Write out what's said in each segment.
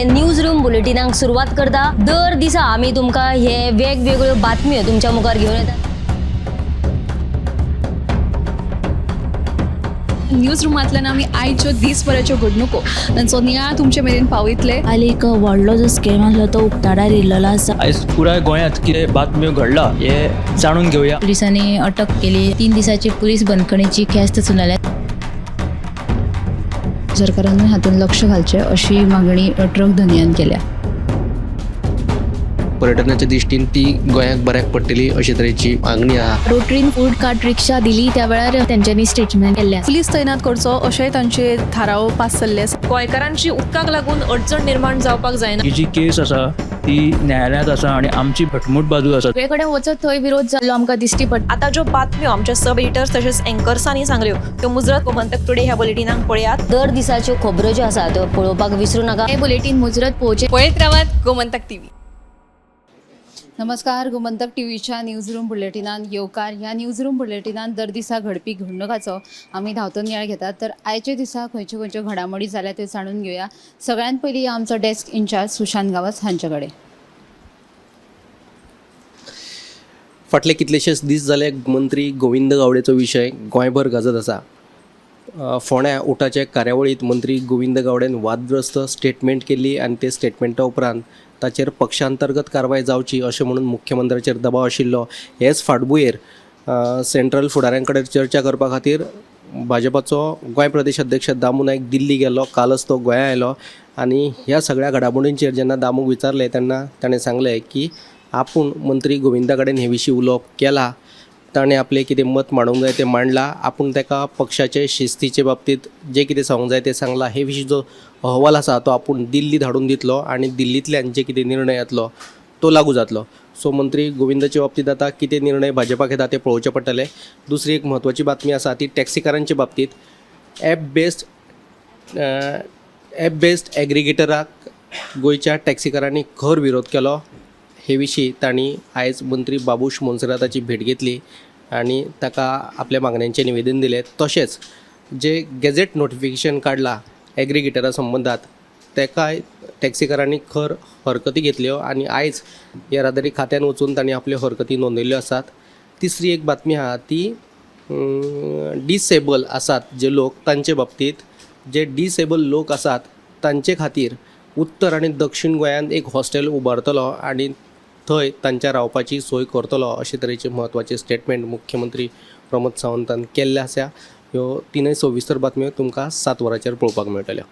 News room बुलेटिनाक सुरवात करता. दर दिसा आमी तुमकां हे वेगवेगळ्यो बातम्यो तुमच्या मुखार घेवन येतात. न्यूज रुमांतल्यान आमी आयच्यो दीसभराच्यो घडणुको तांचो नियाळ तुमचे मेरेन पावयतले. काल एक व्हडलो जो स्कॅम आसलो तो उक्ताडार येयल्लो आसा. आयज पुराय गोंयांत कितें बातम्यो घडला हे जाणून घेवया. पुलिसांनी अटक केली. 3 दिसाची पुलीस बंदखणीची ख्यास्त सुनायल्या. सरकारान हातूंत लक्ष घालचें अशी मागणी ट्रक धनयान केल्या. पर्यटनाच्या दृश्टीन ती गोंयाक बऱ्याक पडटली अशे तरेची मागणी आहा. रोटरीन फूड कार्ट रिक्षा दिली त्या वेळार तेंच्यांनी स्टेटमेंट केल्लें आसा. पुलीस तैनात करचो अशेंय तांचे थाराव पास जाल्ले आसा. गोंयकारांची उदकाक लागून अडचण निर्माण जावपाक जायना. ही जी केस आसा ती न्यायालयांत आसा आनी आमची घटमूट बाजू आसा. सगळे कडेन वचत थंय विरोध जाल्लो आमकां दिश्टी पडटा. आतां ज्यो बातम्यो आमच्या सब एडिटर्स तशेंच एंकर्सांनी सांगल्यो त्यो मुजरत गोमंतक टुडे ह्या बुलेटिनाक पळयात. दर दिसाच्यो खबरो ज्यो आसा त्यो पळोवपाक विसरू नाका. हे बुलेटीन मुजरत पळोवचें. पळयत रावात गोमंतक टीव्ही. नमस्कार, गोमंतक टीव्हीच्या न्यूज रूम बुलेटिनान येवकार. ह्या न्यूज रूम बुलेटिनान दर दिसा घडपी घडणुकाचो आमी धांवतो नियाळ घेतात. तर आयच्या दिसा खंयच्यो खंयच्यो घडामोडी जाल्या त्यो जाणून घेवया. सगळ्यात पयलीं आमचो डेस्क इन्चार्ज सुशांत गांवस हांचे कडेन. फाटले कितलेशेच दीस जाले मंत्री गोविंद गावडेचो विशय गोंयभर गाजत आसा. फोंड्या उटाचे कार्यावळींत मंत्री गोविंद गावडेन वादग्रस्त स्टेटमेंट केल्ली आनी ते स्टेटमेंटा उपरांत ताचेर पक्षांतर्गत कारवाय जावची अशें म्हणून मुख्यमंत्र्याचेर दबाव आशिल्लो. हेच फाटभुंयेर सेंट्रल फुडाऱ्यां कडेन चर्चा करपा खातीर भाजपाचो गोंय प्रदेश अध्यक्ष दामू नायक दिल्ली गेल्लो. कालच तो गोंया आयलो आनी ह्या सगळ्या घडामोडींचेर जेन्ना दामूक विचारलें तेन्ना ताणें सांगलें की आपूण मंत्री गोविंदा कडेन हे विशीं उलोवप केलां, ताणें आपलें कितें मत मांडूंक जाय तें मांडलां, आपूण ताका पक्षाचे शिस्तीचे बाबतींत जें कितें सांगूंक जाय तें सांगलां. हे विशीं जो अहवाल आसा तो आपूण दिल्ली धाडून दितलो आनी दिल्लींतल्यान जे कितें निर्णय येतलो तो लागू जातलो. सो मंत्री गोविंदाचे बाबतींत आतां कितें निर्णय भाजपा घेता तें पळोवचें पडटलें. दुसरी एक म्हत्वाची बातमी आसा ती टॅक्सीकारांचे बाबतींत. एप बेस्ड एग्रिगेटराक गोंयच्या टॅक्सीकारांनी खर विरोध केलो. हे विशीं तांणी आयज मंत्री बाबूश मोन्सेराताची भेट घेतली आनी ताका आपल्या मागण्यांचें निवेदन दिलें. तशेंच जे गॅझेट नोटिफिकेशन काडलां एग्रिगेटरा संबंदांत तेकाय टॅक्सीकारांनी खर हरकती घेतल्यो आनी आयज येरादारी खात्यान वचून तांणी आपल्यो हरकती नोंदयल्ल्यो आसात. तिसरी एक बातमी आहा ती डिसेबल आसात जे लोक तांचे बाबतींत. जे डिसेबल लोक आसात तांचे खातीर उत्तर आनी दक्षीण गोंयांत एक हॉस्टेल उबारतलो आनी थंय तांच्या रावपाची सोय करतलो अशे तरेचे म्हत्वाचे स्टेटमेंट मुख्यमंत्री प्रमोद सावंतान केल्ले आसा. ह्यो तिनय सविस्तर बातम्यो तुमकां 7 वरांचेर पळोवपाक मेळटल्यो.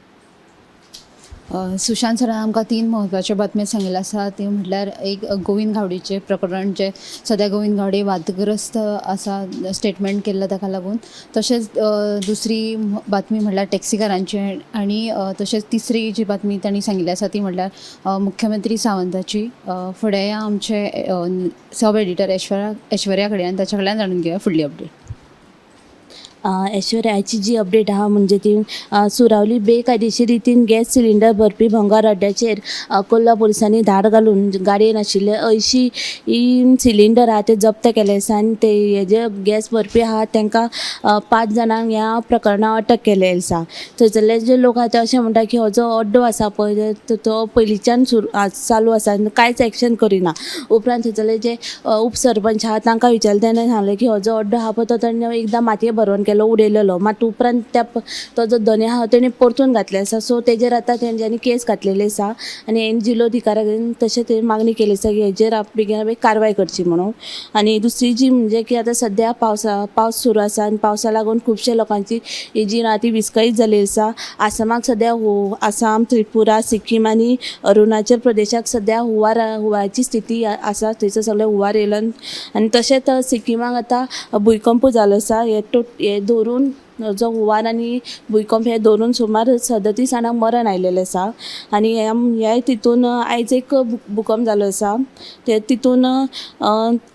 सुशांत सरान आमकां 3 म्हत्वाच्यो बातम्यो सांगिल्ल्यो आसा. त्यो म्हटल्यार एक गोविंद गावडीचें प्रकरण जें सद्या गोविंद गावडे वादग्रस्त आसा स्टेटमेंट केल्लें ताका लागून. तशेंच दुसरी बातमी म्हटल्यार टॅक्सीकारांची आनी तशेंच तिसरी जी बातमी तांणी सांगिल्ली आसा ती म्हटल्यार मुख्यमंत्री सावंताची. फुडें आमचे सब एडिटर ऐश्वर्या कडेन आनी ताच्या कडल्यान जाणून घेवया फुडली अपडेट. ऐश्वर्या, आयची जी अपडेट आहा म्हणजे ती सुरावली बेकायदेशीर रितीन गॅस सिलिंडर भरपी भंगार अड्ड्याचेर कोल्ला पुलिसांनी धाड घालून गाडयेन आशिल्ले 80 सिलिंडर आहा ते जप्त केले आसा आनी ते हे जे गॅस भरपी आहा तांकां 5 जाणांक ह्या प्रकरणां अटक केल्ले आसा. थंयसरले जे लोक आहा ते अशें म्हणटा की हो जो अड्डो आसा पळय तो पयलींच्यान चालू आसा आनी कांयच एक्शन करिना. उपरांत थंयसरले जे उपसरपंच आहा तांकां विचारलें तेणें सांगलें की हो जो अड्डो आहा पळय तो ताणें एकदां मातये भरवण केलो उडयलेलो, मात उपरांत त्या तो जो धनी आहा तेणें परतून घातले आसा. सो तेजेर आतां तेंच्यांनी केस घातलेली आसा आनी हें जिल्लोधिकाऱ्या कडेन तशें तें मागणी केली आसा की हेजेर बेगीन बेगीन कारवाय करची म्हणून. आनी दुसरी जी म्हणजे की आतां सद्या पावस सुरू आसा आनी पावसा लागून खुबशे लोकांची ही जी ना ती विस्कळीत जाल्ली आसा. आसामाक सद्या आसाम, त्रिपुरा, सिक्कीम आनी अरुणाचल प्रदेशाक सद्या हुंवाराची स्थिती आसा. थंयसर सगळे हुंवार येयलो आनी तशेंच सिक्किमाक आतां भुंयकंप जालो आसा. हे धरून जो हुंवार आनी भुंयकंप हे धरून सुमार 37 जाणांक मरण आयलेलें आसा. आनी ह्या तितून आयज एक भुकंप जालो आसा ते तितून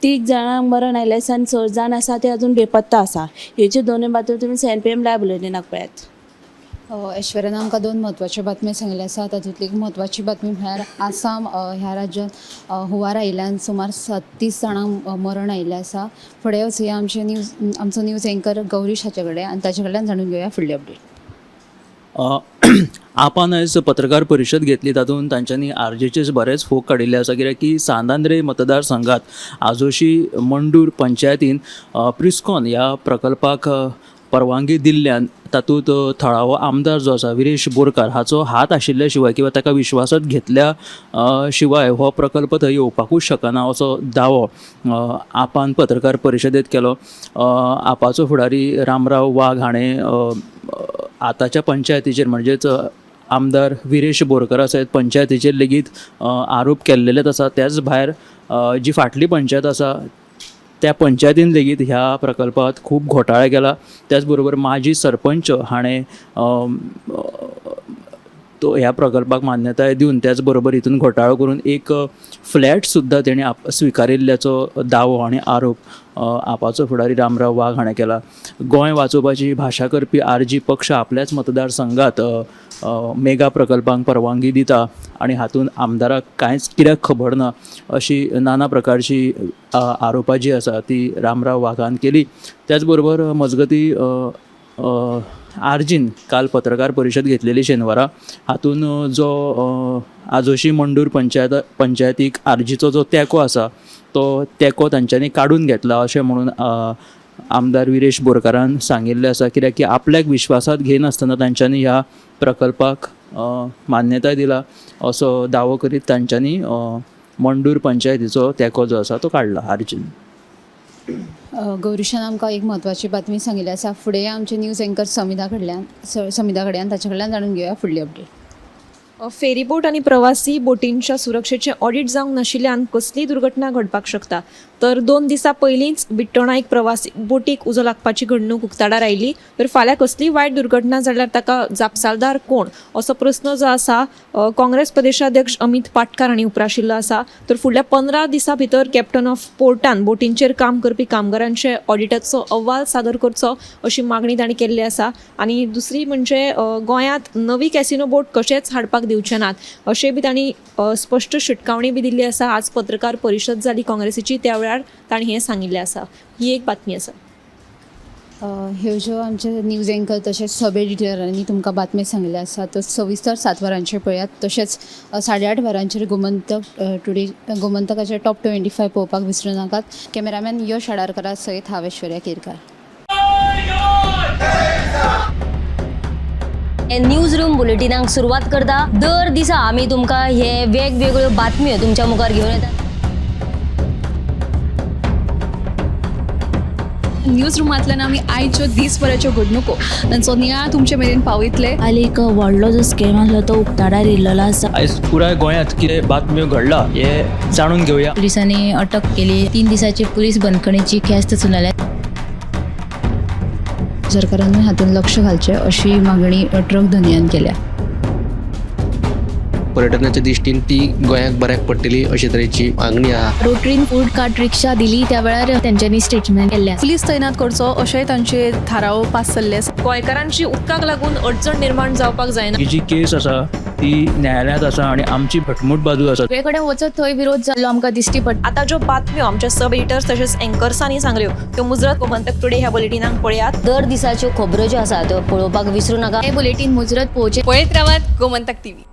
3 जाणांक मरण आयलें आसा आनी 6 जाण आसा ते अजून बेपत्ता आसा. हेच्यो दोनूय बातम्यो तुमी 7 PM live बुलेटिनाक पळयात. ऐश्वर्यान आमकां 2 म्हत्वाच्यो बातम्यो सांगिल्ल्यो आसा. तातूंतली एक म्हत्वाची बातमी म्हळ्यार आसाम ह्या राज्यांत हुंवार आयिल्ल्यान सुमार 37 जाणांक मरण आयिल्लें आसा. फुडें वचुया आमचो न्यूज एंकर गौरीश हाचे कडेन आनी ताचे कडल्यान जाणून घेवया फुडली अपडेट. आपान आयज पत्रकार परिशद घेतली तातूंत तांच्यांनी आरजीचेच बरेच फोग काडिल्ले आसा, कित्याक की सांत आंद्रे मतदारसंघात आजोशी मंडूर पंचायतीन प्रिस्कॉन ह्या प्रकल्पाक परवानगी दिल्ल्यान तातूंत थळावो आमदार जो आसा विरेश बोरकार हाचो हात आशिल्ल्या शिवाय किंवा ताका विश्वासात घेतल्या शिवाय हो प्रकल्प थंय येवपाकूच शकना असो दावो आपान पत्रकार परिशदेंत केलो. आपाचो फुडारी रामराव वाघ हाणें आतांच्या पंचायतीचेर म्हणजेच आमदार विरेश बोरकरा सयत पंचायतीचेर लेगीत आरोप केल्लेलेच आसा. त्याच भायर जी फाटली पंचायत आसा त्या पंचायतीन लेगीत ह्या प्रकल्पात खूब घोटाळे केला. त्याच बरोबर माजी सरपंच हाणें तो ह्या प्रकल्पाक मान्यताय दिवन त्याच बरोबर हितून घोटाळो करून एक फ्लॅट सुद्दां तेणी स्विकारिल्ल्याचो दावो आनी आरोप आपाचो फुडारी रामराव वाघ हाणें केला. गोंय वाचोवपाची भाशा करपी आरजी पक्ष आपल्याच मतदारसंघात मेगा प्रकल्पांक परवानगी दिता आनी हातूंत आमदाराक कांयच कित्याक खबर ना अशी नाना प्रकारची आरोपां जी आसा ती रामराव वाघान केली. त्याच बरोबर मजगती आरजीन काल पत्रकार परिशद घेतलेली शेनवारा, हातूंत जो आजोशी मंडूर पंचायतीक आरजीचो जो तेंको आसा तो तेंको तांच्यांनी काडून घेतला अशें म्हणून आमदार विरेश बोरकारान सांगिल्लें आसा, कित्याक की आपल्याक विश्वासात घेयनासतना तांच्यांनी ह्या प्रकल्पाक मान्यताय दिला असो दावो करीत तांच्यांनी मंडूर पंचायतीचो तेंको जो आसा तो काडला आरजीन. गौरीशान आमकां एक म्हत्वाची बातमी सांगिल्ली आसा. फुडें आमचे न्यूज एंकर समिधा कडल्यान समिधा कडल्यान ताचे कडल्यान जाणून घेवया फुडली अपडेट. फेरीबोट आनी प्रवासी बोटींच्या सुरक्षेचें ऑडिट जावंक नाशिल्ल्यान कसलीय दुर्घटना घडपाक शकता. तर 2 दिसां पयलींच बिट्टोणा एक प्रवासी बोटीक उजो लागपाची घडणूक उक्ताडार आयली. तर फाल्यां कसलीय वायट दुर्घटना जाल्यार ताका जापसालदार कोण असो प्रस्न जो आसा काँग्रेस प्रदेशाध्यक्ष अमित पाटकार हांणी उप्राशिल्लो आसा. तर फुडल्या 15 दिसां भितर कॅप्टन ऑफ पोर्टान बोटींचेर काम करपी कामगारांचे ऑडिटाचो अहवाल सादर करचो अशी मागणी तांणी केल्ली आसा. आनी दुसरी म्हणजे गोंयांत नवी कॅसिनो बोट कशेंच हाडपाक दिवचे नात अशें बी तांणी स्पश्ट शिटकावणी बी दिल्ली आसा. आज पत्रकार परिशद जाली काँग्रेसीची, त्या वेळार तांणी हें सांगिल्लें आसा. ही एक बातमी आसा. ह्यो ज्यो आमचे न्यूज एंकर तशेंच सब एडिटरांनी तुमकां बातमी सांगिल्ली आसा त्यो सविस्तर 7 वरांचेर पळयात. तशेंच 8:30 वरांचेर गोमंतक टुडे गोमंतकाचे टॉप 25 पळोवपाक विसरूं नाकात. कॅमेरामॅन यश आडारकरा सयत हांव ऐश्वर्या केरकार. न्यूज रूम बुलेटिनाक सुरवात करता. दर दिसा आमी तुमकां हे वेगवेगळ्यो बातम्यो तुमच्या मुखार घेवन येतात. न्यूज रुमांतल्यान आमी आयच्यो दीसभराच्यो घडणुको तांचो नियाळ तुमचे मेरेन पावयतले. काल एक व्हडलो जो स्कॅम आसलो तो उक्ताडार येयल्लो आसा. आयज पुराय गोंयांत कितें बातम्यो घडला हे जाणून घेवया. पुलिसांनी अटक केली. 3 दिसाची पुलीस बंदखणीची ख्यास्त सुनायल्या. सरकारान हातूंत लक्ष घालचें अशी मागणी ट्रक धनयान केल्या. पर्यटनाच्या दृश्टीन ती गोंयाक बऱ्याक पडटली अशे तरेची मागणी आहा. रोटरीन फूड कार्ट रिक्षा दिली त्या वेळार तेंच्यांनी स्टेटमेंट केल्लें आसा. पुलीस तैनात करचो अशेंय तांचे थाराव पास जाल्ले आसा. गोंयकारांची उदकाक लागून अडचण निर्माण जावपाक जायना. ही जी केस आसा ती न्यायालयांत आसा आनी आमची घटमूट बाजू आसा. सगळे कडेन वचत थंय विरोध जाल्लो आमकां दिश्टी पडटा. आतां ज्यो बातम्यो आमच्या सब एडिटर्स तशेंच एंकर्सांनी सांगल्यो त्यो मुजरत गोमंतक टुडे ह्या बुलेटिनाक पळयात. दर दिसाच्यो खबरो ज्यो आसा त्यो पळोवपाक विसरूं नाका. हे बुलेटीन मुजरत पळोवचें. पळयत रावात गोमंतक टीव्ही.